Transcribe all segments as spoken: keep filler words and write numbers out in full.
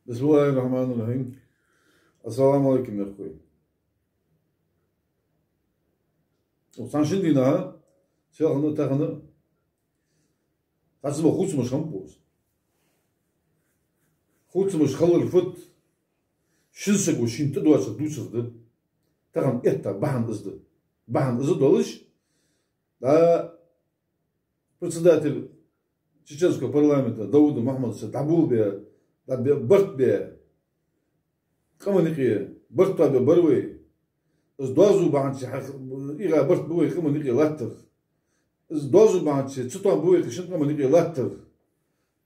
بسم الله الرحمن الرحيم. السلام عليكم, мехкахой. Цхьан шин дийнахьа, селхан а, тахан а, цхьацца бола хувцамаш хиннаб укхаза. Хувцамаш хилар фуд? Шин саго шийна тӀадоагӀар дувцар да. Тахан этта бахьан из да. Бахьан из долаш, да, председатель чеченского парламента Дауда Мухьмада дӀаболабаь, дӀабе-, барт баь, къаман юкъе барт тоабаь бар вай. Из доазув бахьан долаш хьа-, эгӀа барт ба вай къаман юкъе латтар. Из доазув бахьан долаш цатоам ба вай шин къаман юкъе латтар.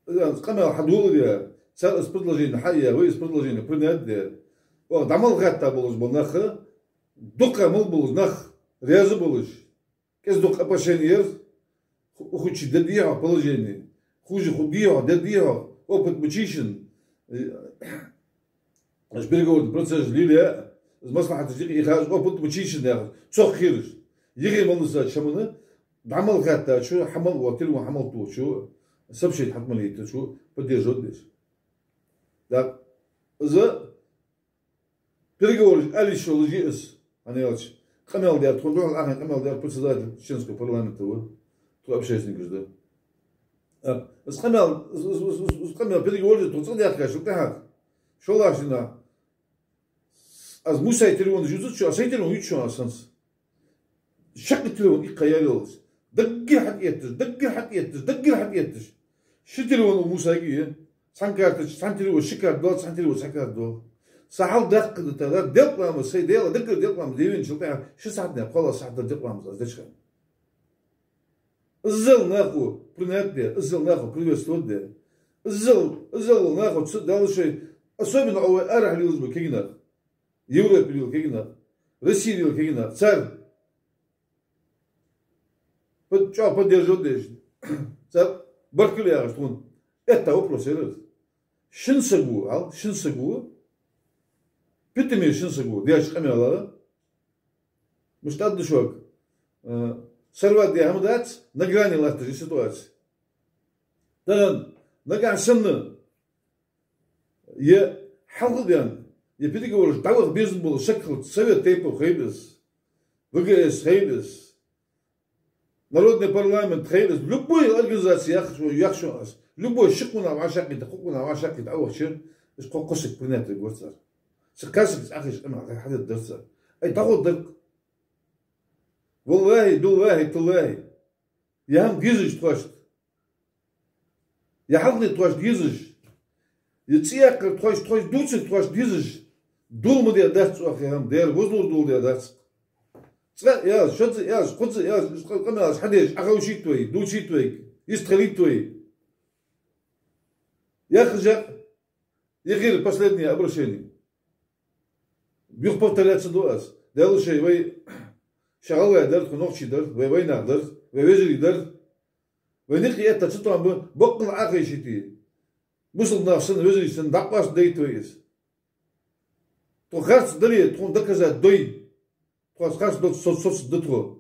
Из къамаьл хьадоладаь, цар из предложени хьаяь, вай из предложени принять даь. Оаха дӀа мел гӀетта болаш бола нах, дукха мел болаш нах, раьза болаш, кӀезиг-дукха опасени яр, ху-, хучи дедихьа положени, хуже худихьа, дедихьа, опыт бучийшин, э, аш переговорный процесс лелае, из маслахьаташ юкъе ихаш, опыт бучийшин яхаш, цох хираш. Йихи мел нисача шамана, дӀа мел гӀеттачо, хьа мел оттил ва, хьа мел тохачо, сообщение хьатмалийтачо, поддерживать деш. Так, из переговораш ала йиш йолаш я из, хӀана аьлча, къамаьл даьр, тхона духьал Ӏахайна къамаьл даьр председатель чеченского парламента ва, тхо общественникаш да. А, из къамаьл, из, из, из, из, из къамаьл переговораш тхо цӀадаьхкачул тӀехьагӀа, шоллагӀча дийнахьа, аз Мусай телефонаш ювцац шоана, сай телефон ювц шоана аз хӀанз. Шаккхе телефон иккха яр йолаш. Даггара хьатӀаэтташ, даггара хьатӀаэтташ, даггара хьатӀаэтташ. Ши телефон у Мусайга я. Цхьан картаца, цхьан телефона ши карта доал, цхьан телефона цхьа карта доал. Са хьал даккха да тара, делкъа ламаз, сай Даьла даггара делкъа ламаз де венначул тӀехьагӀа ши сахьат, наьха кхоалагӀа сахьат дар делкъа ламаз аз деча хана. Иззал нахо принять даь, иззал нахо приветствовать даь. Иззал, иззал нахо ца Даьла шоай, особенно вай арахьа лелаш бола кагий нах. Европе лела кагий нах, Россе лела кагий нах, цар под-, чӀоагӀа поддерживать деш, цар баркал яхаш тхона. Этта вопрос яр из. Шин саго, ал, шин саго, питаме шин саго деча къамаьла, мишта да шуга, э, сорвать де хӀама дац, на грани латташ я ситуаци. Тахан нагахьа санна е хьалха а ваьнна, е переговораш дӀаваха безам болаш саг хилча, Совет тейпов хилва из, В Г С хилва из, Народный парламент хилва из, любой организаци яхаш ва, яхаш ва аз, любой ши къонах вӀашагӀкхийтта, кхо къонах вӀашагӀкхийтта Ӏовахача, из кхо, кхо саг принять вергва цар. Цу кхаь сагаца Ӏохайша къамаьл хьадергдар цар. Ай, дӀагӀоргдар-кх. Валлахьи, биллахьи, таллахьи. Е хӀама дезаш тхоашта. Е хьалхле тхоашта дезаш. Е цӀи яккхар тхоашта, тхоашта дувцар тхоашта дезаш. Дола ма дий дац оаха е хӀама, дера возалур дола дий дац. Цкъа а яьлча, шозза а яьлча, кхозза а яьлча, уж къа-, къамаьлаш хьадеш, Ӏоховшийта вай, дувцийта вайга, йистхилийта вай. Яхаш я, яхар последнее обращение. Юха повторяться ду аз. Даьла шоай, вай ши гӀалгӀай дар, тхо нохчий дар, вай вайнах дар, вай вежарий дар. Вайна юкъе этта цатоам ба, боккъала Ӏохайшийта. Бусалба нах санна, вежарий санна, дӀакъоастадайта вай из. Тхо харц дале, тхона доказать дой. Тхоца харц доацаш со-, соцаргда тхо.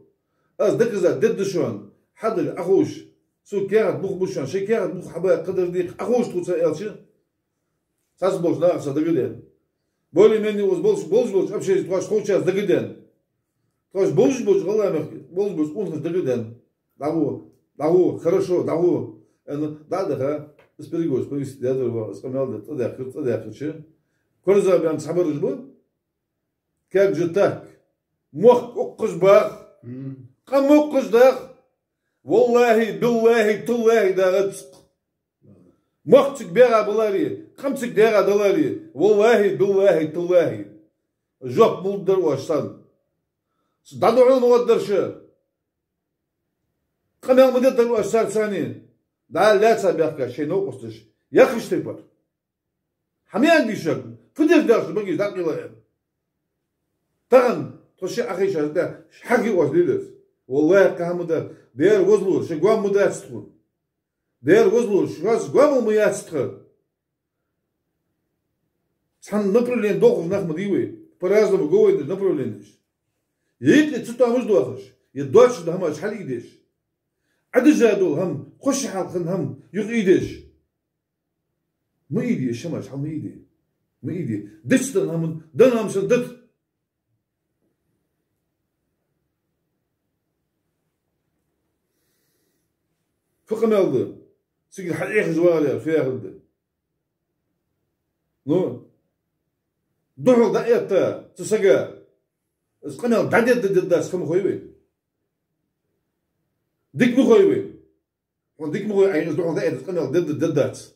Аз доказать дергда шоана, хьадале Ӏоховша, сога каьхат бух ба шоана, шоай каьхат бух хьабаккха кхы дар декхар Ӏоховша тхоца аьлча, цхьацца болча нахаца дагадаьнна. Более-менее укхаза болаш, болаш, болаш общежитие тхоашта ховчарца дагадаьнна. Тхоашта болаш, болаш гӀалгӀай мехка, болаш, болаш къонахашта дагадаьнна. ДӀагӀо, дӀагӀо, хорошо, дӀагӀо. Аьнна, дӀа а даха, из переговораш повести даьдар вай, из къамаьл даьр, цӀадаьхкар, цӀадаьхкача. Корзагбаьнна цхьабараш ба. Как же так? Мохк укхаза бах. Мм. Къам укхаза дах. Валлахьи, биллахьи, таллахьи, дагӀац-кх. Мохк цига бегӀа баларе, къам цига дегӀа даларе, валлахьи, биллахьи, таллахьи. Жоп ма лургдар оаш царна. ДӀадухьал ма гӀоргдар шо. Къамаьл ма дергдар оаш царца цхьана. ДӀа лаьца баьхкача шоай новкъосташа яхаш тайпара. Хьа меан дийшаг, фу деш даьлча багаш дӀакъайла аьнна. Тахан тхо шиъ Ӏохайшача тӀа хьагӀ оаш лелац. Валлахьи, кхы хӀама дац. Дера возалур, шоай гоама дац тхона. Дера возалур, шоаш гоамал ма яц тха. Цхьан направлени долхаш нах ма дий вай. По-разному го вай направленеш. Е юкъе цатоамаш доахаш, е доацаш дола хӀамаш хьалъайдеш. Ӏадижа дола хӀама, кхоачашхьалха хӀама юхаийдеш. Ма ийде, шамаш хьал ма ийде. Ма ийде. Дицдан хӀаман, дан хӀаман санна дита. Фу къамаьл да? Цига хьаэхаш вале, фу яхар да? Ну, духьал дӀаэтта цу сага, из къамаьл дӀадедда деддац ха ма хой вай. Дика ма хой вай. Хьона дика ма хой, Ӏайна из духьал дӀаэтта из къамаьл дедда деддац.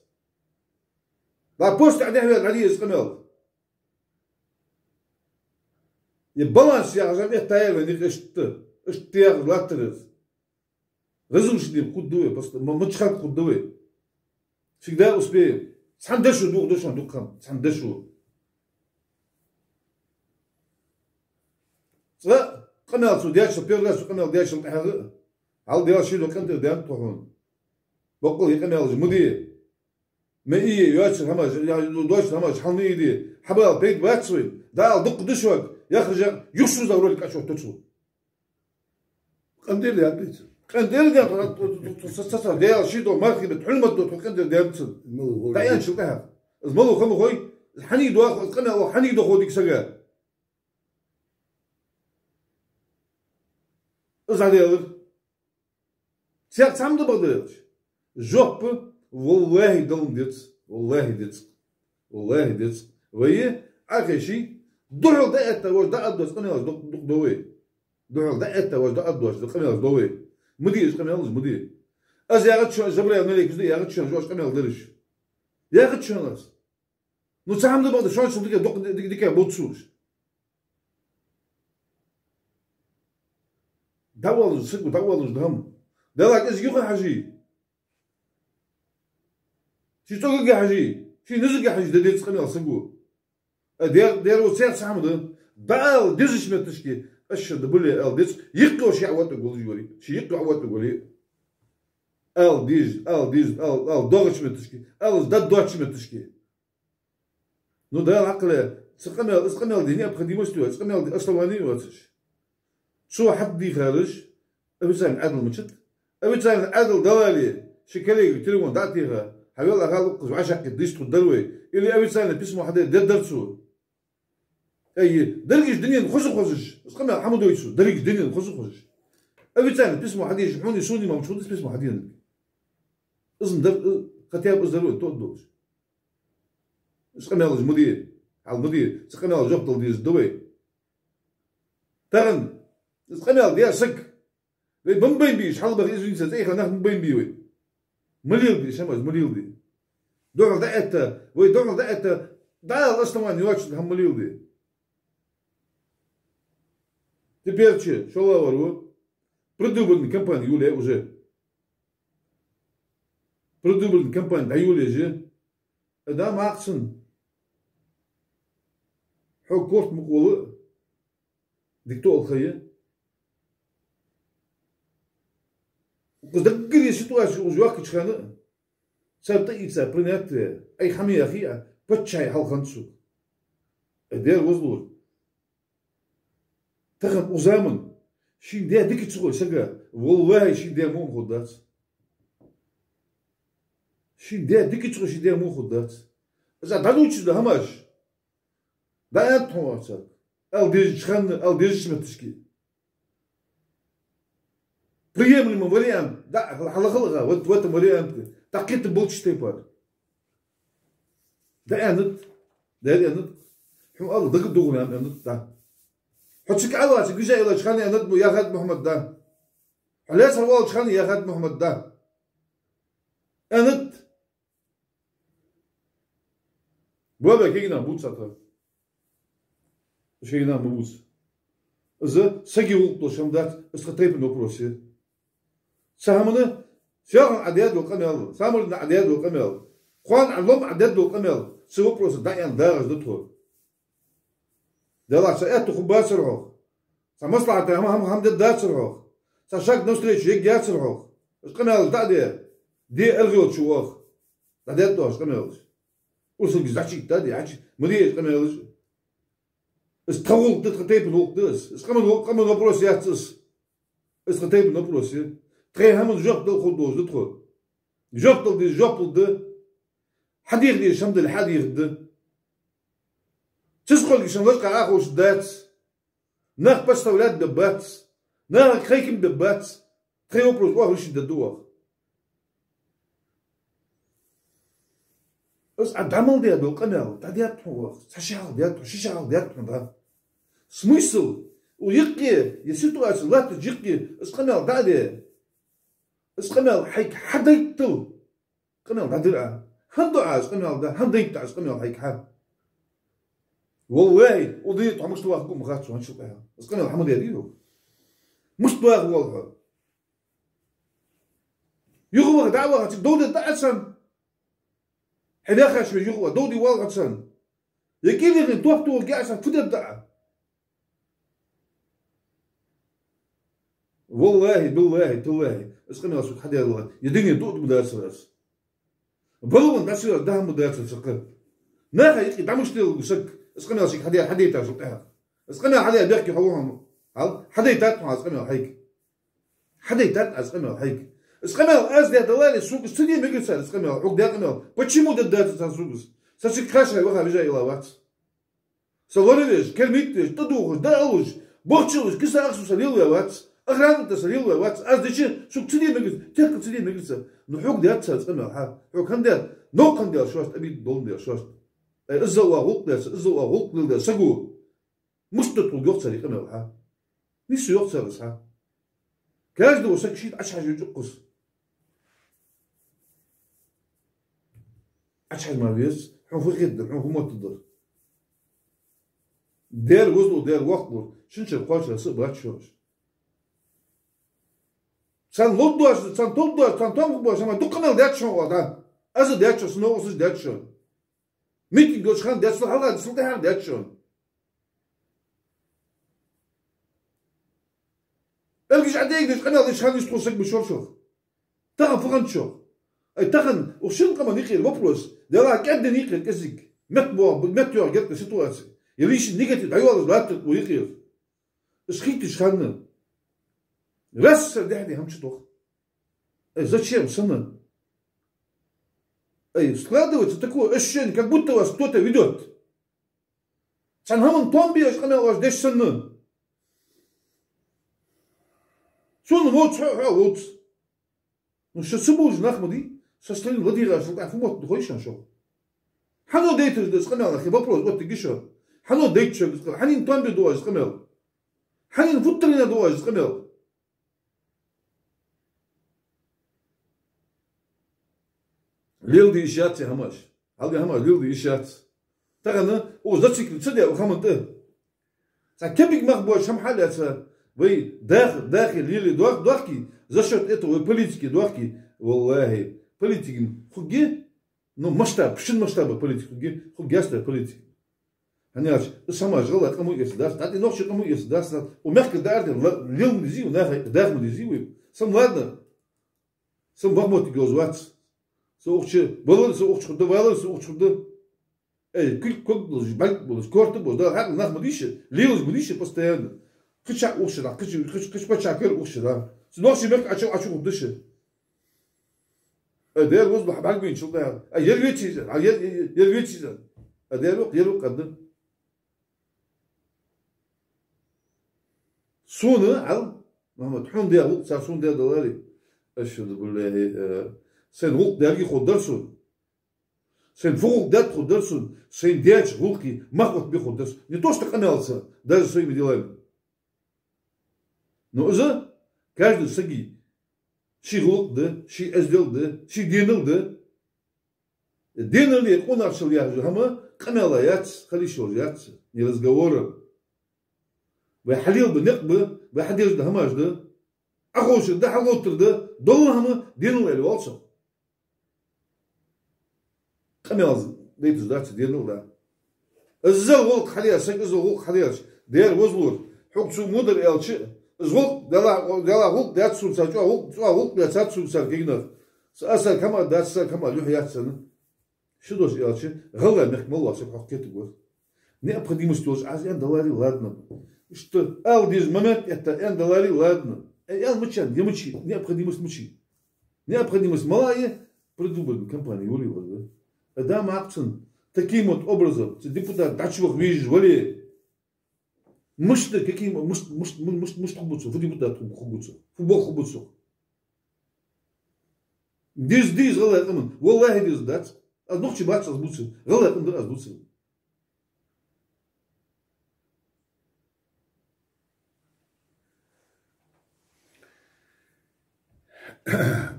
Ла пост тӀа дехьаве дӀаде из къамаьл. Е баланс яхаш хӀама этта яр вай никъ иштта, иштта яхаш латтар из. Разрушить де хургда вай, просто ма-, мачхьа хургда вай. Всегда успеем. Цхьан дешо дукха дешон дукха хӀама, цхьан дешо. Цкъа къамаьл цо дечул, первый раз цо къамаьл дечул тӀехьагӀа, хьал дел ши до къинтӀера даьннад тхо хьона. Боккъала е къамаьлаш ма де. Ма ийе, йоацар хӀамаш, я, доацар хӀамаш хьал ма ийде. Хьабала пайда бац вай. ДӀаала дукха да шуга, яхар жа, юхшуз а ролик качать ту цо. КъинтӀера даьннад цо. КъинтӀера даьннад, ца, ца, ца, Даьла ший дог мархий бетта хьуьлмат до тхо къинтӀера даьннад цо. Мала хой. ДӀаянчул тӀехьагӀа. Из мало ха ма хой, из хьанийга доах, из къамаьл хьанийга дохо дика сага. Из хьаделар. Цхьа цхьа хӀама да бакъдар аьлча. Жоп, валлахӀи, дала ма деза, валлахӀи, деза. ВаллахӀи, деза. Вай, Ӏохайший, духьал дӀаэтта вож дӀааддоаца къамаьлаш дукха, дукха да вай. Духьал дӀаэтта вож дӀааддоаца къамаьлаш да вай. Ма де уж къамаьлаш, ма де. Аз яхац шоана, Жабраил малейкаш да, яхац шоана уж къамаьл дараш. Яхац шоана аз. Ну, цхьа хӀама да бакъда, шоана дика, дика, дика, дика бувц уж. ДӀаоалаш, саго дӀаоалаш да хӀама. Далла кӀезига юха хьажий. Ший цӀогага хьажий. Ший низага хьажий, де деза къамаьл саго. А дер, дер ва цхьа хӀама да. ДӀаала дезача метташка, ашхӀаду ан ла илахӀа ила АллахӀ ала деза, юкъе ший Ӏовоаттаргволаш вари. Ший юкъе Ӏовоаттаргволаш. Ала деза, ала деза, ала, ала доагӀача метташка, ала из дӀадоагӀача метташка. Ну, Дала хьакхале, цу къамаьл, из къамаьл де необходимость йоацаш, из къамаьл де основани йоацаш. Цо хьатӀадийхараш официальни Ӏаьдал мичад, официальни Ӏаьдал далале, ший коллегага телефон дӀатеха, хьавел а гӀалукхаза вӀашагӀкхийтта дистхуд дар вай, или официальни письмо хьаде деддар цо. Ай, дерригаш дунен хоза хозаш, из къамаьл хьа ма дой цо, дерригаш дунен хоза хозаш. Официальни письмо хьадеш, хьона сона ма мичхуд из письмо хьаденарг. Из ма дар, э, хотя бы из дар вай тоъ долаш. Из къамаьлаш ма де, хьал ма де, цу къамаьла жоп дала дезаш да вай. Тахан из къамаьл даь саг, вай бан байн беш, хьалбаха извиниться, цӀейха нах ма байн бе вай. Ма леладе, шамаз, ма леладе. Духьал дӀаэтта, вай духьал дӀаэтта, дӀаала основани йоацаш хӀама ма леладе. Теперь че, шоллагӀвар ва, предвыборни кампани йолаяьй уже. Предвыборни кампани дӀайолаеш я. Э, да, ма акхцун. Хьо корта мукъа вола, дика тоъал ха я. Укхаза даггара ситуаци укхаза йоаккхача хана, цар тӀаийца принять ве, Ӏайха хӀама яхий а, паччахьа хьалханцу. Э, дер возлур. Тахан укх заман шийна даь дика ца хой сага, валлахӀи, шийна даь муха хургдац. Шийна даь дика ца хой, шийна даь муха хургдац. Из дӀадувцаш да хӀамаш. ДӀаэннад хьона царга. Ала дезача хана, ала дезача метташка. Приемлемый вариант, да, хьалхалха, вот в этом варианте. ДӀакхетаргболча тайпара. ДӀаэннад, дӀаэннад. Хьона ала дага дугӀна аьннад, да. Хьо цига Ӏалаца, гуьза йолча хана аьннад, бу, яхад Мухьаммад, да. Хьо лаьцара волча хана яхад Мухьаммад, да. Аьннад. Боабе кегий нах бувц цхьатарра. Кегий нах ма бувц. Из сага гӀулакх долаш хӀама дац, из тха тайпан вопрос я. Цу хӀамана, селхан Ӏа даь дола къамаьл, Самардина Ӏа даь дола къамаьл, кхоана Ӏа лом Ӏа даь дола къамаьл, цу вопроса дӀааьнна дагӀаш да тхо. Делахь цхьа аьттув хургбацар хьох. Цхьа маслахьата хӀама, хӀама, хӀама дергдацар хьох. Цхьа шаг навстречу ергьяцар хьох. Уж къамаьлаш дӀа а де, де аргӀелча вах. ДӀадетта оаш къамаьлаш. Урсалгаш дӀачуйитта де, хьачи, ма де уж къамаьлаш. Из тха гӀулакх да, тха тайпан гӀулакх да из. Из къаман, къаман вопрос яц из. Из тха тайпан вопрос я. Тхоай хӀаман жоп дала хургдолаш да тхо. Жоп дала деза, жоп лургда. Хьадеха деза хӀама дале, хьадехаргда. Цу схьалгашан лачкъа ахуш дац. Нах подставлять бе бац. Нахага хайкам бе бац. Тхай вопрос оаха решить де ду оаха. Аз а дӀа мел де дола къамаьл, дӀадаьд хьона оаха. Цхьа шахьал даьд хьона, ши шахьал даьд хьона, да. Смысл? У юкъе, е ситуаци латтача юкъе, аз къамаьл дӀа а де. Аз къамаьл хьайга хьадайтал. Къамаьл дӀадир а. ХӀана ду аз къамаьл да, хӀана дайта аз къамаьл хьайга хьа? Валлахӏи, удий тхо мишта ваха гу ма хац хьона шул тӀехьа. Аз къамаьл хьа ма дедий хьога. Мишта ваха воал хьо? Юха ваха, дӀа а ваха, цига дов де да а царна. Хье ваьхача ве юха ваха, дов де воал хьо царна. Е кӀийлехин топ тохаргья царна, фу де да а. Валлахӏи, биллахӏи, таллахӏи, аз къамаьл сога хьадаьлча, е дуне дуа ма дацар аз. Балагӏа дацар аз, даха ма дацар са кхы. Наха юкъе дӀа мишта лелаш саг, аз къамаьл шийга хьадаь, хьадайтар шул тӀехьа. Аз къамаьл хьадаь бехке хьо вахам. Хьал, хьадайтад хьона аз къамаьл хьайга. Хьадайтад аз къамаьл хьайга. Аз къамаьл аз даь даларе, сога ца де мегар цар аз къамаьл, хьога даь къамаьл. Почему де дацар цар сога? Са цига кхаьча ваха вижа ила вац. Са лоравеш, кермит веш, тӀадувхаш, дӀаалуш, бохчалуш, киса ахсу са лелаве вац, охрана тӀа са лелаве вац, аз дича, сога ца де мегар, теркал ца де мегар цар. Ну хьога даьд цар аз къамаьл хьа, хьога хӀана даьд, новкъа хӀана даьлча шоашта, обида долаш даьлча шоашта. Ай, иззал оаха гӀулакх даьд цар, иззал оаха гӀулакх леладаьд саго. Мишта да тхога йоах цар из къамаьл хьа? Нийса йоах цар из хьа? Каждого саг шийна Ӏочухьажа йола укхаза. Ӏочухьажа ма веза, хьона фу хетадар, хьона фу моттадар. Дера возалу, дера воккхалу, шин чура кхоачара са а бац шоаш. Царна ловш доацаш, царна товш доацаш, царна товш доацаш, амма дукха къамаьл даьд шоана оаха, да. Аз а даьд шоана, са новкъосташа а даьд шоана. Митинг йолча хана даьд, цул хьалха, цул тӀехьа даьд шоана. Элгиш Ӏадегнаш къамаьл деш хана иштта хул саг мишта вар шоана. Тахан фу хиннад шоана? Ай, тахан укх шин къаман юкъера вопрос, Даьлах кӀаьддина юкъера кӀезига, метта бо-, метта йоагӀа герга ситуаци. Е лишний негатив дӀайоалаш латтар укх юкъера. Аз хийттача хана. Раз сар дехьа-дехьа хӀама чудоагӀа. Ай, зачем санна? Ай, складывается такое ощущение, как будто вас кто-то ведёт. Цхьан хӀаман товш беш къамаьл оаш деш санна. Сона вовц хьо, хьо вовц. Ну, ша ца бувлаш нах ма дий, со стороны ладийгӀачул тӀехьа фу мотт да хой шоана шоана? Хьанна дайташ да из къамаьл, нахе вопрос оттаргья шоана. Хьанна дайта шоана из къамаьл? Хьанна товш бе ду оаш из къамаьл? Хьанна футтарина ду оаш из къамаьл? Леладе йиш яц из хӀамаш. Хьалха хӀамаш леладе йиш яц. Тахан укхаза зацикл ца де укх хӀаман тӀа. Цхьа кепиг мах боацаш хӀама хьалаьца, вай даха, дахе лелае доах-, доахке, за счёт этого вай политике доахке, валлахӀи, политикан хургья, ну, масштаб, шин масштаба политика хургья, хургьяц тха политика. ХӀана аьлча, из хӀамаш гӀалгӀай къамо эцаргдац, дӀа тӀа нохчий къамо эцаргдац, укх мехка дӀаара дена ла-, леладе дезий вай, наха даха ма дезий вай. Сам ладно, сам ваха моттиг йолаш вац. Со укх чу валар, со укх чу хургда, валар, со укх чу хургда. Эй, кулг-ког болаш, бӀарг болаш, корта болаш, Дала хьакъ нах ма дий шо, лелаш ма дий шо постоянно. Кхычахьа ухаш да, кхыча, кхыча, кхыча паччахьа кара ухаш да. Цу нохчий мехка Ӏочу, Ӏочу хургда шо. Э, Даьла возлу хьа бӀаргавайначул тӀехьагӀа. А ер веций из, а ер, ер, ер веций из. А Даьла воккха, ер воккха да. Сона, Ӏал, Мухьаммад, хьона даь гӀулакх цар сона даь даларе. Ашхаду биллахӀи, э, сайна гӀулакх даьлга ховргдар сона. Сайна фу гӀулакх даьд ховргдар сона. Сайна даьча гӀулакха мах оттабе ховргдар сона. Не то что къамаьлаца, даже своими делами. Но из каждый сага ший гӀулакх да, ший эздел да, ший денал да. Денал е къонахчал яхаш хӀама къамаьла яц, хила йиш йолаш яц, не разговором. Вай хьалеладу никъ ба, вай хьадеш да хӀамаш да, Ӏоховшар да, хьалгӀовттар да, дола хӀама денал аьле воал цох. Къамаьл дайташ дац денал да. Иззал гӀулакх хьадаь, саг иззал гӀулакх хьадаьлча, дера возалора, хьога цо мудар аьлча, из гӀулакх, Даьла, Даьла гӀулакх даьд сона цар, чӀоагӀа гӀулакх, чӀоагӀа гӀулакх даьд цар кегий нах. Са, а саг хӀама дац, саг хӀама луьхь яц санна. Ши дош аьлча, гӀалгӀай мехка мел вола саг хьох кхетаргвар. Необходимость йолаш Ӏа из аьнна даларе, ладно. Иштта ала деза момент этта аьнна даларе, ладно. Э, аьнна мича, е мича, необходимость мича. Необходимость малая предвыборная кампания йолаш вар да. Э, да, ма акцент. Таким вот образом, цу депутат дӀачуваха везаш вале, мишта, каким, мишта, мишта, мишта, мишта хургба цо, фу депутат хургба цо, фу болх хургба цо. Деза да из гӀалгӀай къаман, валлахӀи, деза дац. Аз нохчи бац, аз бувцар, гӀалгӀай къам дар, аз бувцар.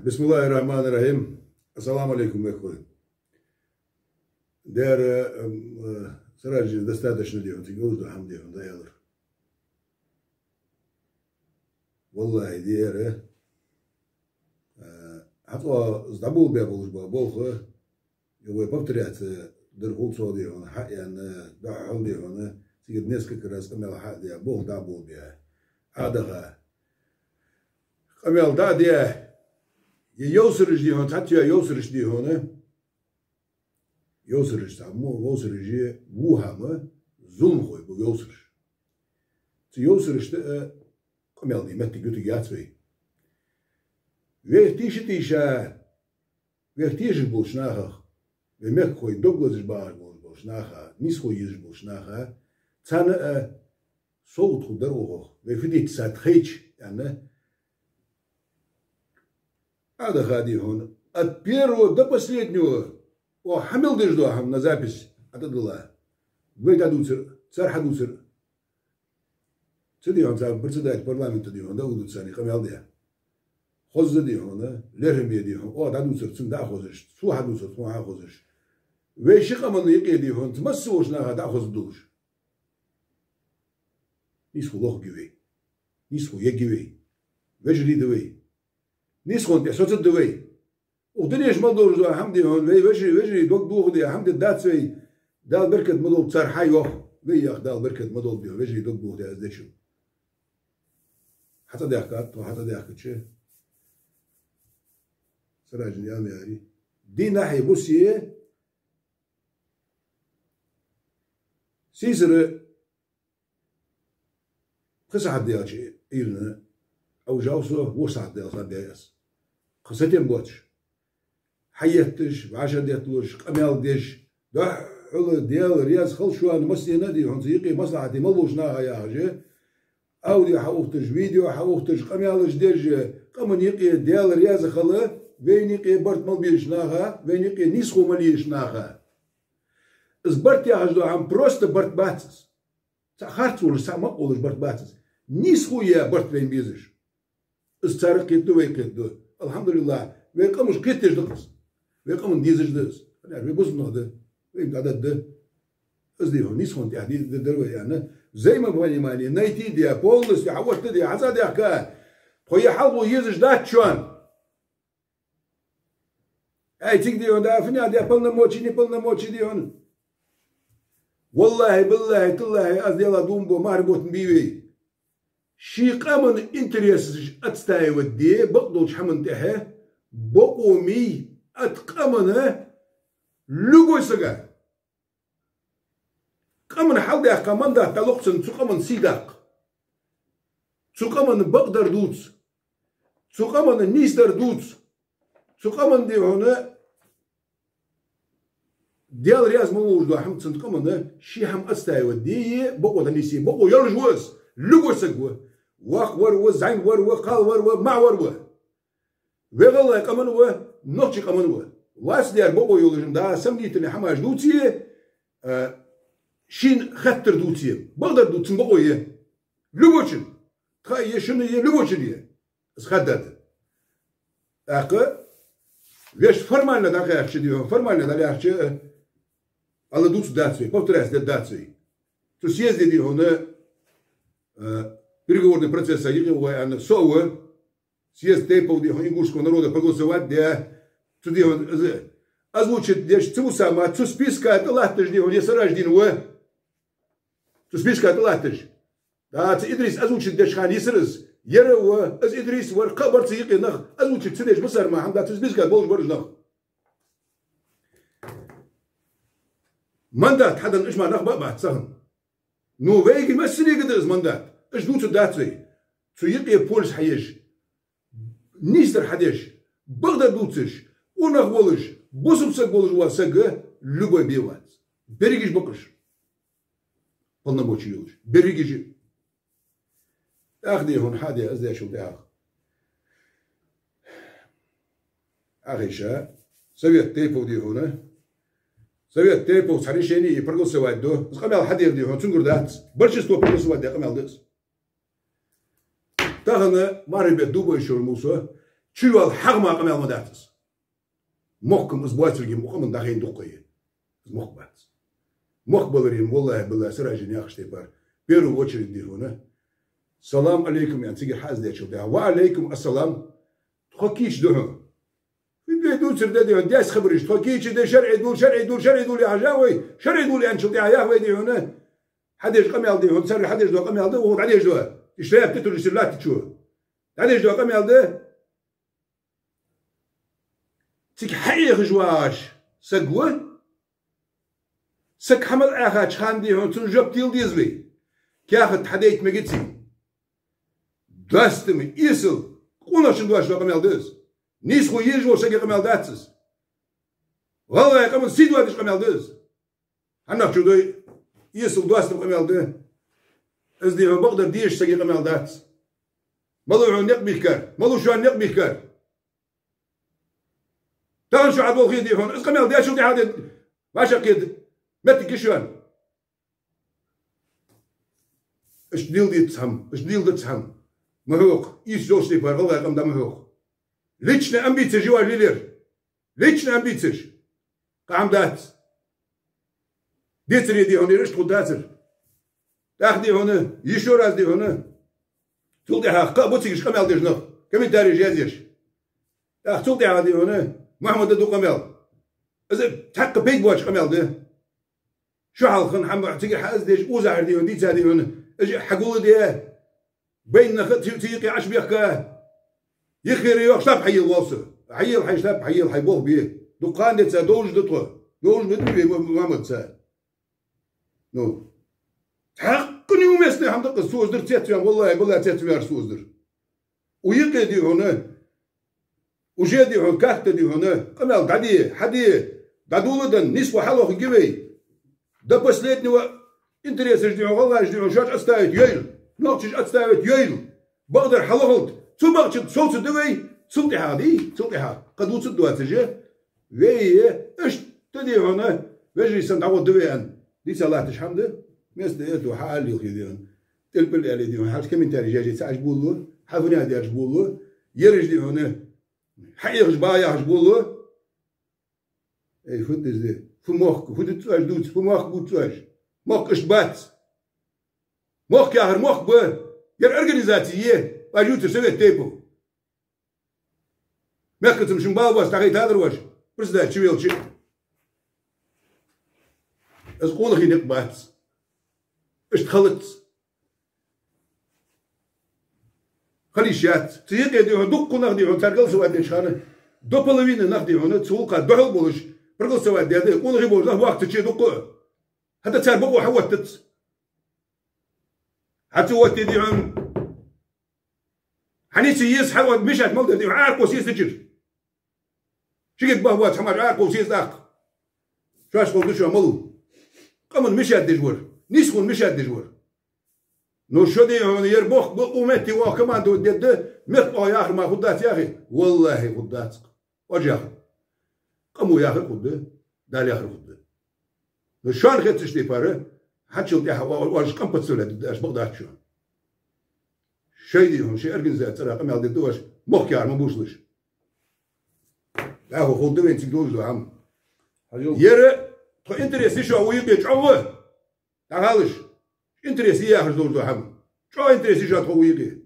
بسم الله الرحمن الرحيم. السلام عليكم, мехкахой. Дера, м, э, Сираждин, достаточно да хьона, цига йолаш да хӀама да хьона, да, аьлар. ВаллахӀи, дера, э, хьатӀа из дӀаболабаь болаш ба болх, э, вай повторяться дар хул цо да хьона, хьа а яьнна, дӀахьо да хьона, цига несколько раз къамаьл хьа а даь, болх дӀаболабаь, Ӏадаха. Къамаьл дӀа а даь, е йовсараш да хьона, цхьацца йовсараш да хьона, йовсараш цхьа мо, йовсараш е ву хӀама, зуламхой ба йовсараш. Цу йовсарашта, э, къамаьл де моттиг ютаргьяц вай. Вайх тийша-тийша, вайх тешаш болча нахах, вай мехкахой дог лазаш багӀаш болаш болча наха, нийсхо езаш болча наха, царна а совгӀат хургдар оаха, вай фу дийца сад хайча, аьнна, Ӏадаха да хьона, от первого до последнего, оаха хьа мел деш дола хӀама на запись ӀотӀадилла. Вай дӀадувцар, цар хьадувцар. Цу да хьона цар председатель парламента да хьона, Даудов царна къамаьл даь. Хоза да хьона, лерхӀаме да хьона, оаха дӀадувцар цунна дӀахозаш, цо хьадувцар тхона хьахозаш. Вай ши къаман юкъе да хьона, цу масса волча наха дӀахоза долаш. Нийсхо лохаргья вай. Нийсхо ергья вай. Вежарий да вай. Нийсхонна тӀа соцаргда вай. Укх дунен чу мел долаш дола хӀама да хьона, вай вежарий, вежарий дог дохаде хӀама де дац вай. Дала беркат ма долба цар хьайоах. Вай йоах Дала беркат ма долба, вежарий дог дохаде аз дечун. ХьатӀадаьхкад тхо, хьатӀадаьхкача, Сираждин, аьнна яри. Дийнахьеи бусеи сийсара пхи сахьат даьлча Ӏуйранна Ӏовижав со, ворхӀ сахьат даьлча хьабаьб аз. Кхы сатем боацаш, хьаетташ, вӀашагӀдетталуш, къамаьл деш, духхьал Даьла раьза хилва шоана массанена а да хьона, цу юкъе маслахьате мел болча наха яхаш, аудио хьаухийташ, видео хьаухийташ, къамаьлаш деш, къаман юкъе Даьла раьза хила, вайна юкъе барт мел безача наха, вайна юкъе нийсхо мел езача наха. Из барт яхаш дола хӀама просто барт бац из. Цхьа харц волаш, цхьа мукъа волаш барт бац из. Нийсхо е барт вайна безаш. Из царна кхетаду, вайна кхетаду. АлхьамдулиллахӀ, вай къамаш кхетадеш да-кх из. Вай къаман дезаш да из. Вай бусалба нах да. Вайна дӀададда. Из да хьона, нийсхонна тӀа де-, де-, дар вай, аьнна. Взаимопонимание найти де, полностью хьаоттаде, хьацӀадаьхка. Тхо е хьалхо езаш дац шоана. Ай, цига да хьона, да, фу яхар да, полномочий, неполномочий да хьона. ВаллахӀи, биллахӀи, таллахӀи, аз Даьлах дув буъ, мара ботт бий вай. Ший къаман интересаш отстаивать де бакъдолча хӀаман тӀехьа бокъо мий от къамана любой сага. Къаман хьалдаьккха мандат дӀалокх цунна, цу къаман сий даккха. Цу къаман бакъдар дувца. Цу къаман нийсдар дувца. Цу къаман да хьона Даьла раьза мел волаш дола хӀама, цу къамана ший хӀама отстаивать де, бокъо дӀанийсъе, бокъо йолаш ва из, любой саг ва. Воккха вар ва, зӀамига вар ва, кхалла вар ва, маӀа вар ва. Вай гӀалгӀай къаман ва, нохчий къаман ва. Вац дер бокъо йолаш, да, сомнительни хӀамаш дувце, а, шийна хаттар дувце. Бакъдар дувца цун бокъо я. Любочун. Тха е, шуна е, любочун е. Из хаддад. ТӀаккха вешта формально дӀакхаьчача, да хьона, формально дӀалаьхча, а, ала дувца дац вай, повторяться де дац вай. Цу съезде, да хьона, а, переговорный процесса юкъе вай аьнна со а ва, съезд тейпов, да хьона, ингушского народа проголосовать де, цу, да хьона, из озвучить деш, цу сама, цу списка тӀа латташ, да хьона, е Сираждин ва. Цу списка тӀа латташ. Да, цу Идрис озвучить деча хана йисар из. Ер а ва, из Идрис вар, кхы а бар цу юкъе нах, озвучить ца деш, бусалба хӀама да, цу списка болаш бар уж нах. Мандат хьаденна уж мара нах ба а бац цхьаккха. Ну, вайга массанега да из мандат. Уж дувца дац вай. Цу юкъе полис хьаеш, нийсдар хьадеш, бакъдар дувцаш, унахь волаш, бусалба саг волаш вола саг любой бе вац. Берригаш ба-кх уж. Полномочи йолаш. Берригаш. ТӀаккха, дий хьона, хьаде, аз дешал тӀехьагӀа. Ахиша, Совет тейпов, дий хьона. Совет тейпов цхьа решени е проголосовать ду. Из къамаьл хьадер, дий хьона, цунгара дац. Большинство проголосовать даь къамаьл да из. Тахан мархий бетта дув буъ шоана муса, чу йола хьагӀ ма къамаьл ма дац из. Мохк-м из боацилга ма къаман дахийна дукха я. Из мохк бац. Мохк баларе-м, валлахӀи, биллахӀи, саражин яхаш тайпара. Первую очередь, дий хьона. Салам алейкум, ян цига хьаздечул тӀехьа. Ва алейкум ассалам. Тхо кийча ду хьона. Фидвей дуцар да, дий хьона, дес хабараш. Тхо кийча да, шарӀи дул, шарӀи дул, шарӀи дул яхаш а вай. ШарӀи дул яьнчул тӀехьа яха вай, дий хьона. Хьадеш къамаьл, дий хьона, царга хьадеш дола къамаьл да, вон хьадеш дола. Иштта япта тур сир латта чу. Хьадеш дола къамаьл да. Цига хьаэхаш вагӀаш саг ва. Саг хьа мел Ӏехача хана, дий хьона, цунна жоп тела деза вай. Каьхат хьадайта мегац. Доастама, эсала, къонахчун дош дола къамаьл да из. Нийсхо езаш волча сага къамаьл дац из. ГӀалгӀай къаман сий доадеш къамаьл да из. Хьаннахчо дой, эсала, доастама къамаьл да. Из, дий хьона, бакъдар дезача сага къамаьл дац. Малав хьона никъ бихкар, малав шоана никъ бихкар. Тахан шо Ӏадолхе, дий хьона, из къамаьл дечул тӀехьа де, вӀашагӀкхета моттиг я шоана. Иштта дилдиц хӀама, иштта дилдиц хӀама. Ма хьокха, ийс йолча тайпара гӀалгӀай къам да ма хьокха. Личный амбицеш я вай лелар. Личный амбицеш. Къам дац. Децаре, дий хьона, ер иштта хургдацар. ТӀаккха, дий хьона, ещё раз, дий хьона. Цул тӀехьа кхы а ба цигаш къамаьл деш нах, комментареш язъеш. ТӀаккха цул тӀехьа, дий хьона, Мухьаммада ду къамаьл. Из цхьаккха пайда боаца къамаьл да. Шо хьалха хӀама цига хьа аз деш, узахьар, дий хьона, дийца, дий хьона, уж хьагулде. Байна нах цу, цу юкъе Ӏочубехка. Йиххера йоах, штаб хьайийлла воал со. Хьайийлла хьай штаб, хьайийлла хьай болх бе. Дукха ха деца довзаш да тхо. Довзаш да вай Мухьаммадца. Ну. Цхьаккха неуместный хӀама да-кх из, цо из дар цецваьнна, валлахӀи, биллахӀи, цецваьннавар цо из дар. Укх юкъе, дий хьона, уже, дий хьона, как-то, дий хьона, къамаьл дӀаде, хьаде, дӀадоладенна, нийсхо хьалохаргья вай. До последнего интересаш, дий хьона, гӀалгӀаша, дий хьона, шоаш отстаивать йойла, нохчаша отстаивать йойла. Бакъдар хьалохалда, цу бакъча совцаргда вай, цул тӀехьагӀа, дий, цул тӀехьагӀа кхы дувцаргдоацаш, вай, иштта, дий хьона, вежарий санна дӀагӀоргда вай аьнна, дийца латташ хӀама да. Вместо этого хьаала лелхе, дий хьона, тӀелпӀел аьле, дий хьона, хьалха комментареш язъе ца Ӏаш болалу, хьа фуннагӀа дераш болалу, ераш, дий хьона, хьаэхаш багӀа яхаш болалу. Эй, фу да из, фу мохк, фу да цӀош дувц, фу мохк бувц цӀош? Мохк иштта бац. Мохк яхар мохк ба, ер организаци я, вай ювцар Совет тейпов. Мехкаца-м шун бала боаца дӀахайтадар вай, председатель чувелча. Из къонахий никъ бац. Иштта хилац. Хила йиш яц. Цу юкъе, дий хьона, дуккха нах, дий хьона, цар голосовать деча хана, до половины нах, дий хьона, цу гӀулакха духьал болаш, проголосовать даьд, къонахий болаш нах вахтаче дуккха. ХӀаьта цар бокъо хьаоттац. Хьа ца оттаде, дий хьона, хьаниса еза хьаоттаде, мешать мел дар, дий хьона, Ӏаракхо сесачир. Шигарг баха боаца хӀамаш Ӏаракхо сес даккха. Шоаш ховргда шоана малув. Къаман мешать деш вар. Нийсхо мешать деш вар. Ну, шо, дий хьона, ер бохк ба, укх метте оаха командовать дергда, мехка оаха яхар мара хургдац яхе? ВаллахӀи, хургдац-кх. Оаш яхар. Къамо яхар хургда, Дала яхар хургда. Ну, шоана хетача тайпара, хьачул тӀехьа о-, оаш къам подставлять дергда, аьнна бакъ дац шоана. Шоай, дий хьона, шоай организаци цӀерагӀа къамаьл дергда оаш, мохк яхар ма бувцалаш. ДӀахо ховргда вайна цига долаш дола хӀама. Ер тхо интерес я шоана укх юкъе чӀоагӀа. ДӀахалаш. Интерес я яхаш долаш дола хӀама. ЧӀоагӀа интерес я шоана тхо укх юкъе.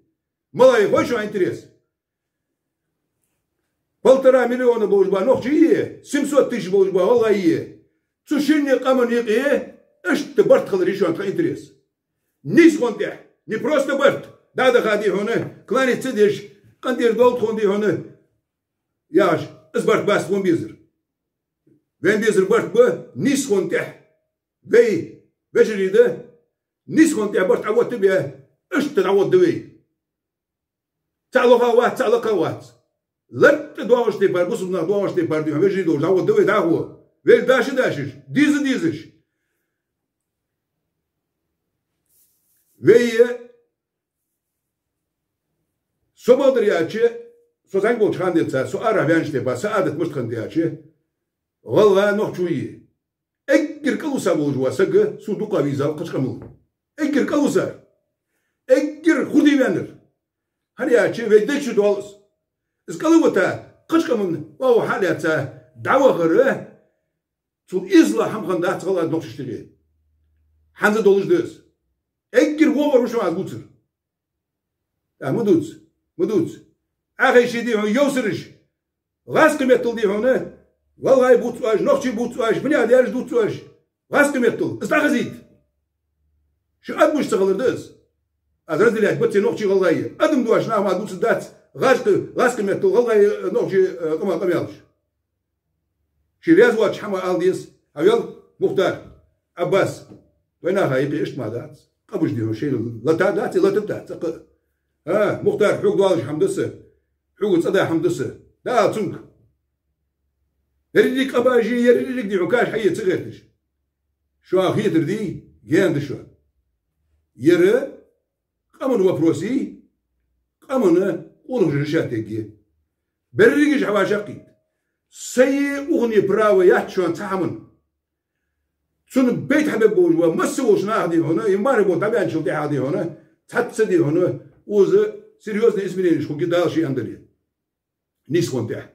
Малай хой шоана интерес? Полтора миллиона болаш ба нохчий, семьсот тысяч болаш ба гӀалгӀай. Цу шинне къаман юкъе иштта барт хилар я шоана тха интерес. Нийсхо тӀехьа, не просто барт, дӀадаха, дий хьона, кланяться деш, къинтӀера долда тхона, дий хьона, яхаш, из барт бац тхона безар. Вайна безар барт ба нийсхо тӀехьа. Вай вежарий да, нийсхо тӀехьа барт Ӏооттабе, иштта дӀагӀоргда вай. Цхьа лоха вац, цхьа лакха вац. Лартта доагӀаш тайпара, бусалба нах доагӀаш тайпара, дий хьона, вежарий долаш дӀагӀоргда вай дӀахо. Вайл дашаш, деза дезаш. Вай, со бакъдар аьлча, со зӀамига волча хана денз, со арахьа ваьннача тайпара, са Ӏадат мишта хиннад аьлча, гӀалгӀа нохчо я. Эггара кӀалвиса волаш вола саг сона дукха везав кхыча къамах. Эггара кӀалвисар. Эггара хургдий ваьннар. ХӀана аьлча вай дег чу доал из. Из кӀалвита кхыча къаман оагӀув хьалаьца дӀавахар, цул эзала хӀама хиннадац гӀалгӀа нохчашта юкъе. ХӀанз а долаш да из. Эггара вогӀар ва шоана аз дувцар. ТӀаккха ма дувца, ма дувца. Ӏохайша, дий хьона, йовсараш. ГӀазкхий меттала, дий хьона, гӀалгӀай бувц оаш, нохчий бувц оаш, мунех дераш дувц оаш. ГӀазкхий меттала из дӀахазийта. Шун адамаш ца хилар да из. Аз разделять бац нохчий, гӀалгӀай. Адам доацаш нах ма дувцаргдац гӀазкхий, гӀазкхий меттала гӀалгӀай, нохчий, э, къаман къамаьлаш. Ший раьза воацача хӀамах ала деза. Хьавел, Мухтар, Ӏаббас, вай наха юкъе иштта ма дац. Къамаш, дий хьона, шоайла латаргдац, латаргдац цӀаккха. А, Мухтар, хьога доалаш хӀама да са, хьога цӀа да хӀама да са. ДӀаала цунга. Еррига къамаш, еррига, дий хьона, каш хьае ца гӀерташ. Шоана хетар дий, гаьна да шоана. Ер къаман вопрос я, къаман къонахчун решать ергья. Берригаш хьавӀашагӀкхийтта. Сай ухане право яц шоана цхьа хӀаман. Цунна пайда хьабергболаш бола, масса волча наха, дий хьона, е мархий болх дӀабаьнначул тӀехьагӀа, дий хьона, цхьацца, дий хьона, укхаза серьёзни измененеш хургья Дала ше аьннадале. Нийсхо тӀехьа.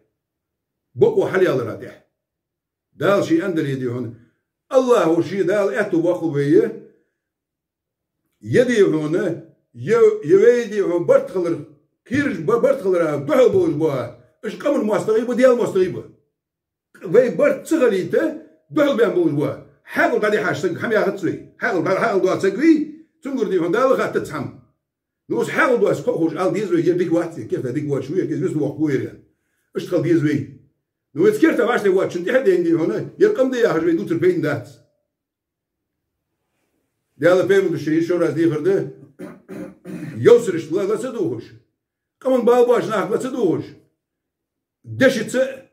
Бокъо хьалъялара тӀехьа. Дала ше аьннадале, дий хьона. АллахӀа ше, Дала аьттув боаккхалба вай, е, дий хьона, е, е вай, дий хьона, барт хилар, кхераш ба-, барт хилара духьал болаш бола, уж къаман моастагӀий ба, Даьла моастагӀий ба. Вай барт ца хилийта духьал баьнна болаш бола, хьаькъал дӀадихьаш саг хӀама яхац вай. Хьаькъал дӀа-, хьаькъал доаца саг вий, цунгара, дий хьона, Дала хаттац хӀама. Ну, из хьаькъал доаца кхоъ ховш ала деза вай, ер дика вац, ер керта дика воацаш ва, ер кӀезига вист воккха ва ер. Иштта хила деза вай. Ну, вай цу керта вӀаштӀехьа воацачун тӀехьа а дайна, дий хьона, ер къам да яхаш вай дувцар пайда бац. Даьла пайхамара ший ишо раз дийхар да: йовсарашта ла, ла ца дувгӀаш, къаман бала боацача нахага ла ца дувгӀаш, дешаца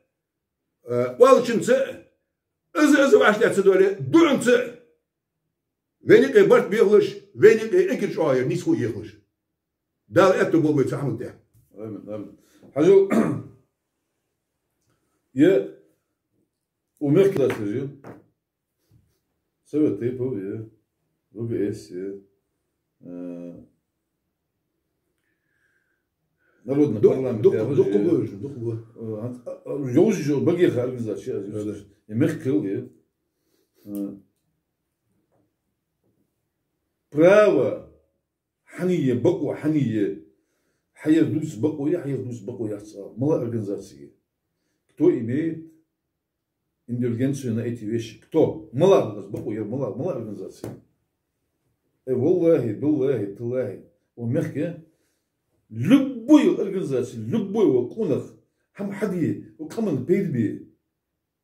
а, э, оалачунца а, из, из вӀаштӀехьа ца доале, дуӀанца а. Вайна юкъе барт бехалаш, вайна юкъе эггара чӀоагӀа ер нийсхо а ехалаш. Дала аьттув болба вай цу хӀаман тӀа. Амин, амин. Хьажал, е, у мехкдас лежи. Совет тейпов, е, В Г С, е, э, народный парламент, дукха ба, дукха ба. Э, а, а, йовзаш йола багеха организаци, е, мехкал, е. Э, право хьане, бокъо хьане, хьаер дувца бокъо я, хьаер дувца бокъо яц, а, мала организаци я. Кто имеет индульгенцию на эти вещи? Кто? Мала организаци, бокъо яр мала, мала организаци? Э, валлахӀи, биллахӀи, таллахӀи, укх мехка любой организаци, любой ва къонах хӀама хьаде, ва къаман пайда бе.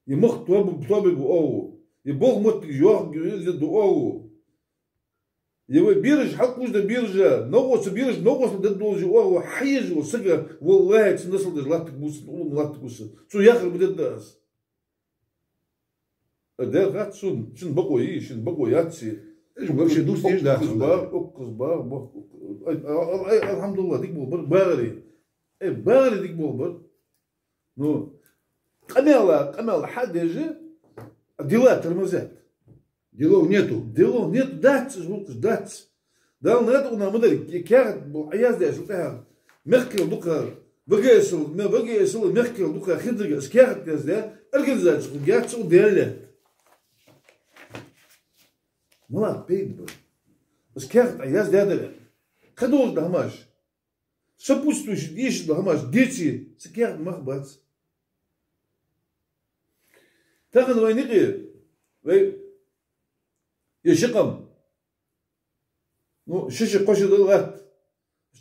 Е мохк тоба, тоба бу оагӀув. Е болх моттиг йоах, е ду оагӀув. Е вай бераш хьалкхувш да бераш, новкъост бераш, новкъостал дергдолаш оагӀув хьаеш вола саг, валлахӀи, цун насал деш латтаргва са, улам латтаргва са. Цо яхар ма дергда аз. Э, дер хац сона, шун бокъо йий, шун бокъо яц йий. Уж вообще дувца дезаш дац. Укхаза багӀа, укхаза багӀа, бо-, укх-, ай, ай, ай, ай, алхьамдулиллахӀ, дика болабар, багӀаре. Э, багӀаре дика болабар. Ну, къамаьла, къамаьл хьадеш, дела тормозят. Делов нету. Делов нету, дац, звукаш дац. Дала наха тӀа ма дарра, каьхат бу Ӏояздаь, цул тӀехьагӀа мехкал дукха, В Г С-ал, ме-, В Г С-ал мехкал дукха хирдига, из каьхат яздаь, организаци хургьяц, цу деллет. Мала пайда ба? Из каьхат Ӏояздаь дар. Кхы долаш да хӀамаш. Сопутствующий, дешаш дола хӀамаш деце, цу каьхата мах бац. Тахан вайна юкъе, вай, е ши къам, ну, ши-ши, кхо-ши да латта.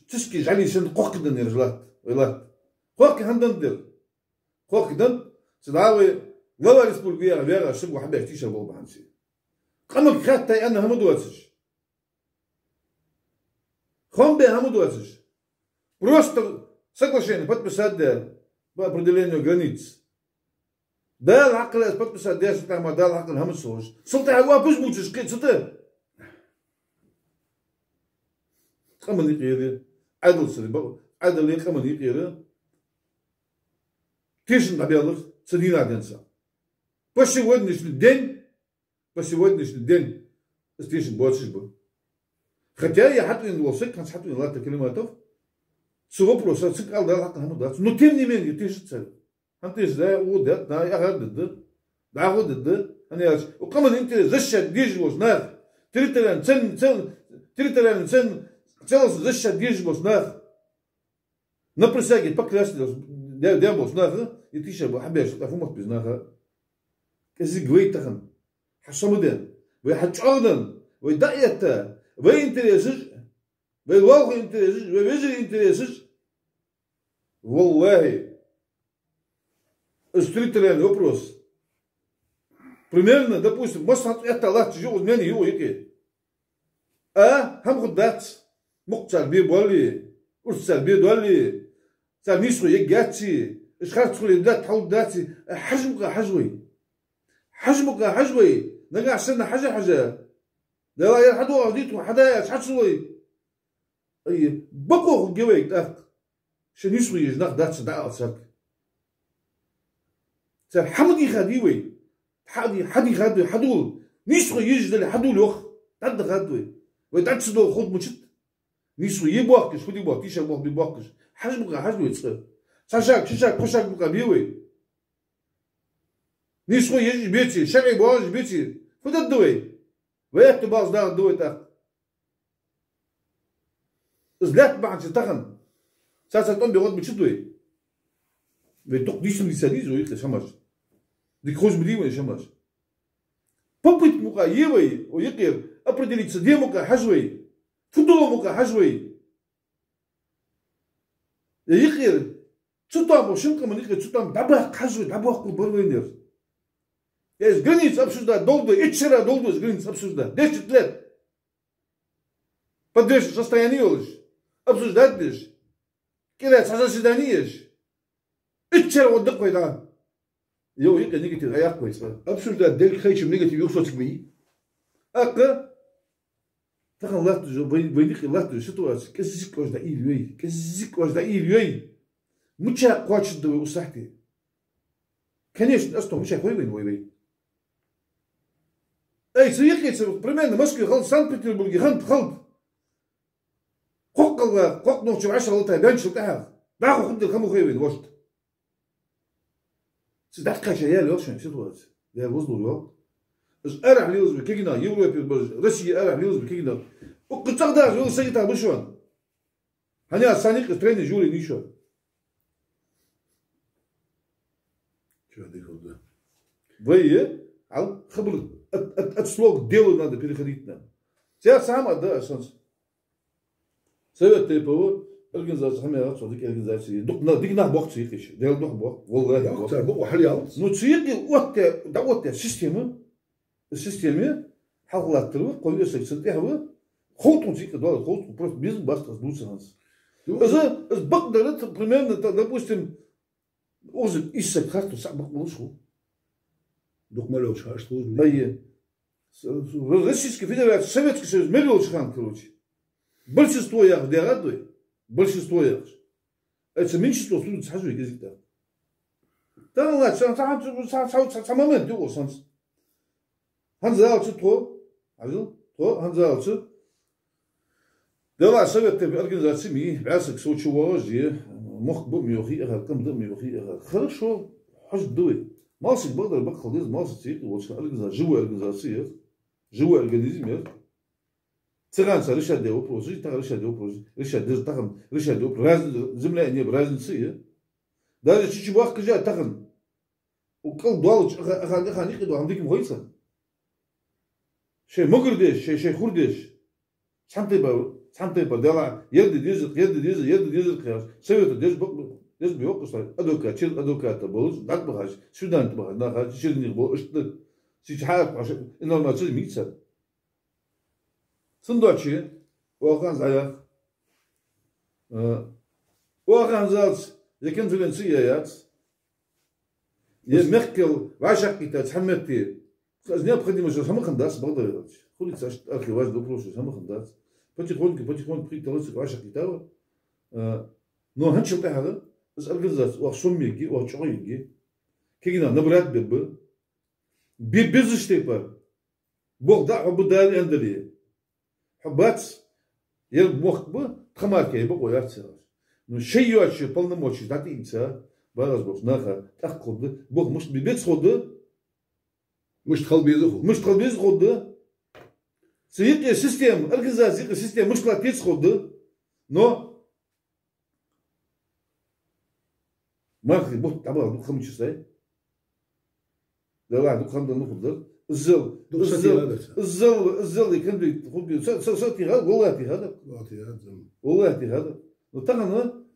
Циски жӀали санна кхоккха денна ераш латта, вай латта. Кхоккха хӀана денна да ер? Кхоккха денна, цу дӀа вай глава республики вегӀа, вегӀа саго хьабаьча тийша болх ба хӀанз. Къамага хатта аьнна хӀама доацаш. Хоам бе хӀама доацаш. Просто соглашение подписать даь по определению границ. Дала хьакхелла подписать даь, цул тӀехьа ма Дала хьакхелла хӀама ца ховш. Цул тӀехьа вапаш бувцаш кхы ца да. къаман юкъера, Ӏаьдалца ба-, Ӏаьдала къаман юкъера тешам дӀабаьлар цу дийнахьа денз. По сегодняшний день, по сегодняшний день из тешам боацаш ба. Хотя ер хьатӀавена вола саг, хӀанз хьатӀавена латта Калиматов, цу вопроса цунга ала дала хьакъ хӀама дац. Но тем не менее, тешаш цар. ХӀана тешаш да, у да, да, яхар да, да. ДӀахо да, да. ХӀана аьлча, укх къаман интерес защищать деш болча наха, территориальный цел-, цел-, территориальный цел-, целостность защищать деш болча наха, на присяге поклясться де-, де болча наха, из тешам ба хьабеш, тӀа фу мотт беза наха. КӀезига вай тахан, хьа сомадаьнна, вай хьачӀоагӀдаьнна, вай дӀаэтта, вай интересаш, вай лоалахой интересаш, вай вежарий интересаш. Валлахьи, из территориальный вопрос. Примерно, допустим, массанхьа этта латташ я укхаза, менна я укхаза юкъе. А, хӀама хургдац, мукъа цар бе боалле, урс цар бе доалле, цар нийсхо ергьяций, уж харцахьа латт хьалургдаций, а, хьажа мукъагӀа хьажа вай. Хьажа мукъагӀа хьажа вай, нагахьа санна хьажа-хьажа. Дала ер хьадоагӀаш дий тхона, хьадаьча хьа ца лой. Ай, бокъо хургья вайга тӀаккха. Шоай нийсхо еш нах дац дӀаала царга. Цар хӀама дийхад вай. Хьади-, хьадийхад вай, хьадувла. Нийсхо еш дале, хьадувла йоах. ДӀадахад вай. Вай дӀа ца доагӀа хургда мичад. Нийсхо е боахкаш, фу де боахк, тийша боахк, бе боахкаш. Хьажа мукъагӀа хьажа вай цкъа. Цхьа шаг, ши шаг, пхи шаг мукъагӀа бе вай. Нийсхо еш беций, шарӀе боагӀаш беций, фу дергда вай? Вай аьттув балха дагӀаргда вай тӀаккха. Из лаьтта бахьанца тахан цаца тӀом бе гӀоргда мичад вай? Вай дукха дийцам дийца деза вай юкъера хӀамаш. Дика хоза ма дий вай хӀамаш. Попытка мукъагӀа е вай, вай юкъера определиться де мукъагӀа хьажа вай. Фу дола мукъагӀа хьажа вай. Е юкъера цу тӀом, шин къаман юкъера цу тӀом дӀабаккха хьажа вай, дӀабаккха бар вайна ер. Е из граница обсуждать долда вай, итт шера долда вай из граница обсуждать. Десять лет. Подвешенное состояние йолаш, обсуждать деш, кӀира цхьа заседание еш. Итт шера гӀоргда-кх вай дӀа. Йо, юкъе негатив дӀаяккха вай цкъа. Обсуждать делга хайча негатив юхасоцаргбий? ТӀаккха тахан латташ, вай, вайна юкъе латташ ситуаци кӀезига оаш дӀаийла йой, кӀезига оаш дӀаийла йой. Мича кхоачаргда вай укх сахьте? Конечно, аз тхо мича хой вайна вай вай. Ай, цу юкъе цу, примерно, Москве хилда, Санкт-Петербурге хиннад, хилда. Кхоккхал, кхоккха нохчо вӀашагӀлатта баьнначул тӀехьагӀа дӀахо хургдолга хӀама хой вайна вошта. Цу дӀакхаьча яьлла йоах шоана ситуаци. Даьла вазлур йоах. Из арахьа лелаш ба кагий нах, Европе ба, Россе арахьа лелаш ба кагий нах. Укх цӀагӀа дахаш йола сагатах ба шоана. ХӀана аьлча царна юкъе тройни жюри нийсо. Чё дыхал, да? Вай, ал хабар от, от, от слов к делу надо переходить нам. Цар сам отда асанс. Совет тейпов организаци хӀама яц, дика организаци. Дукха на-, дика нах боахк цу юкъе. Даьла духьа боахк. Валлахьи, боахк. Цар бокъо хьал яц. Ну, цу юкъе оттадаь, дӀаоттадаь система. Системе хьалха латтар ва, кхо весаг цун тӀехьа ва, ховтун цикъа дола, ховтун просто безам бац аз дувцар хӀанз. Ну, из, из бакъдар, примерно, та-, допустим, укхаза ийс саг харцо цхьа бакъ болаш хул. Дукха мел йолча хана иштта хул. Ай, с-, с-, Российская Федерация, Советский Союз мел йолча хана, короче. Большинство яхаш дегӀад вай. Большинство яхаш. Ай, цу меньшинство служит схьажой кӀезига тӀаккха. Тахан лаьца, цхьа, цхьа, цхьа момент юкъе санс. ХӀанзалца тхо, хьажал, тхо хӀанзалца, дела Совет тейпов организаци ма йий, бӀаь саг сов чу воагӀаш я, мохк ба ма йоахий ахар, къам да ма йоахий ахар. Хорошо, хьожаргда вай. Малсаг бакъдар бакъ хила деза, малсаг цу юкъе волча организаци, живой организаци я. Живой организм я. Цигара цар решать даь вопросаш, тахан решать даь вопросаш, решать деза, тахан решать даь вопросаш. Раз-, земля и небо разница я. Даже чу-чу бахкаш а тахан. Укх кӀал долча аха-, аха-, ахан юкъе дола хӀама дика ма хой царна. Шоай могар деш, шоай, шоай хур деш. Цхьан тайпара, цхьан тайпара, дела, ер де дезар-кх, ер де дезар, ер де дезар-кх яхаш. Совета деш бакъ-, деш бакъ йоах цар. Адвокат, через адвоката болаш, дӀатӀабахача, свидани тӀабахача нахаца, через них болаш, иштта. Цу чу хьаьрк хьоша, информаци мийца. Цудухьа оаха хӀанз дӀаяха. Э, оаха хӀанзалца е конференци яь яц, е мехкал вӀашагӀкхийтта цхьан метте. Из необходимость хӀама хиннадац, бакъдар аьлча. Хулица аьшта архиваш, допросаш хӀама хиннадац. Потихоньку, потихоньку пхийтталац, вӀашагӀкхийттав. А, но хӀанзчул тӀехьагӀа из организаци оаха сомаергья, оаха чӀоагӀъергья. Кагий нах набрать бергба. Бе-, безача тайпара. Болх дӀахьоргба Дала аьнна дале. Хьо бац, ер мохк ба, тха мара кхы бокъо яц яхаш. Ну, шоай йоацача полномочеш дӀатӀаийца, багӀаш болча наха тӀаккха хургда, болх мишта бе беза хургда. Мишта хила беза хургда. Мишта хила беза хургда. Цу юкъе система, организаци юкъе система мишта латта еза хургда. Но мархий бутт дӀабаха дукха хӀама чу сай. Далла дукха хӀама дар, ну хургдар. Иззал, Дукха иззал, сатийха дар. Иззал, иззал и кандуй хургдар. Са, са, сатийха, валлахӀи тийха дар. ВаллахӀи тийха дар. ВаллахӀи тийха дар. Ну тахан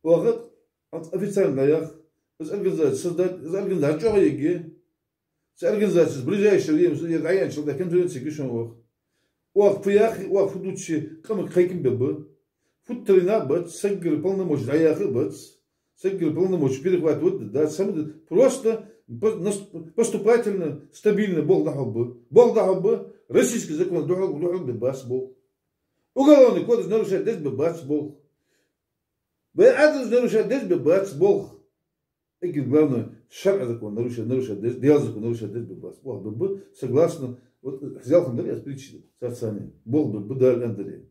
оаха официально дӀаях, из организаци создать, из организаци чӀоагӀъергья. Цу организацес ближайшее время, ер дӀаяьнначул тӀехьа конференце гуш ва оаха. Оаха фу яхе, оаха фу дувце, къамага кхайкам бергба. Футтарий нах бац, саггара полномочи дӀаяха а бац, саггара полномочи перехватывать а дац, сама да, просто по-, нас-, поступательно, стабильно болх дӀахьоргба. Болх дӀахьоргба, российски законаш духьал, духьал бергбац болх. Уголовный кодекс нарушать деш бергбац болх. Вай Ӏаьдалаш нарушать деш бергбац болх. Эггара главное, шарӀа закон нарушать, нарушать деш, Даьла закон нарушать деш бергбац. Болх бергба, согласно, вот, хьаьзел хӀама дар аз притча, царцане. Болх бергба Дала аьнна дале.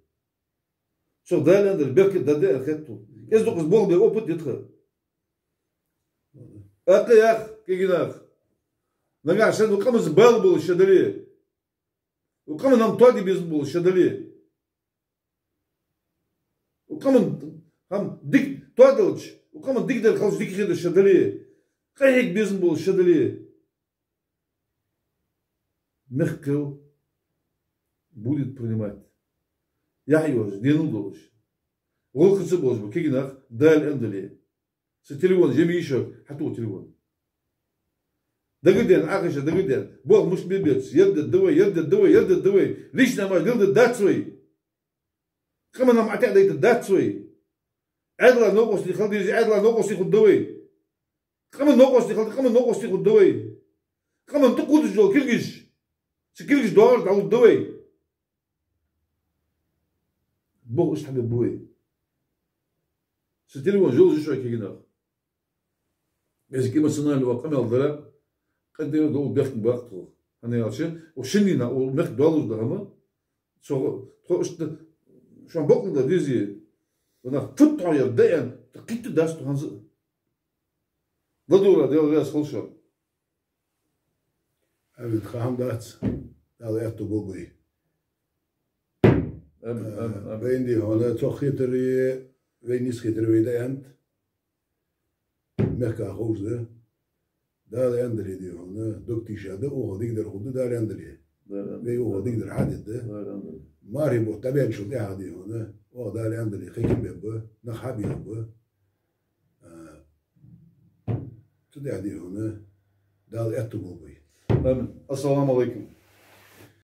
Цох Дала аьнна дале, беркат да де аьнна хетт. Из дукха из болх бе опыт я тха. Акха ях, кагий нах. Нагахьа санна укх къаманца бала болаш ше дале. Укх къаман хӀама тоаде безам болаш ше дале. Укх къаман хӀама дика тоадалча, укх къаман дикадар халча дика хеташ ше дале, къахьега безам болаш ше дале, мехкал будет принимать. Яхь йолаш, денал долаш, гӀулакхаца болаш ба кагий нах, Дала аьнна дале. Са телефон жема йиш йолга, хьатоха телефон. Дагадена, Ӏохайша дагадена. Болх мишта бе беза, ер дергда вай, ер дергда вай, ер дергда вай. Личный хӀамаш леладергдац вай. Къаман хӀама ӀотаӀадайтаргдац вай. Ӏаьдала новкъостий хила дезий, Ӏаьдала новкъостий хургда вай. Къаман новкъостий хила, къаман новкъостий хургда вай. Къаман тӀакхувдаш дола кулгаш, цу кулгаш доагӀаш дӀалургда вай. Болх иштта хьабергба вай. Са телефон жолжа шоай кагий нах. Из эмоционально оаха къамаьл дар, къаддера долу бехк бакъ тхо. ХӀана аьлча, укх шиннена, укх мехка долуш да хӀама, цо, тхо иштта шоана бакъ дар дезий, ванах фуд тхо яр даьн, тӀакхийтта дац тхо хӀанз а. ЛадувгӀа, Даьла раьза хилва шоана. Амин, тха хӀама дац. Дала аьттув болба вай. Амин, амин, амин. Вайна, дий хьона, цох хетар, вайна нийса хетар вай да аьннад. Мехка ховш да. Дала аьнна дале, дий хьона, дог тийша да, укхо дикадар хургда, Дала аьнна дале. Дала аьнна дале. Вай укхо дикадар хьадергда. Дала аьнна дале. Мархий бутт дӀабаьнначул тӀехьагӀа, дий хьона, укхо Дала аьнна дале, кхайкам бергба, нах хьабехаргба. А, цу тӀехьа, дий хьона, Дала аьттув болба вай. Амин. Ассаламу Ӏалайкум.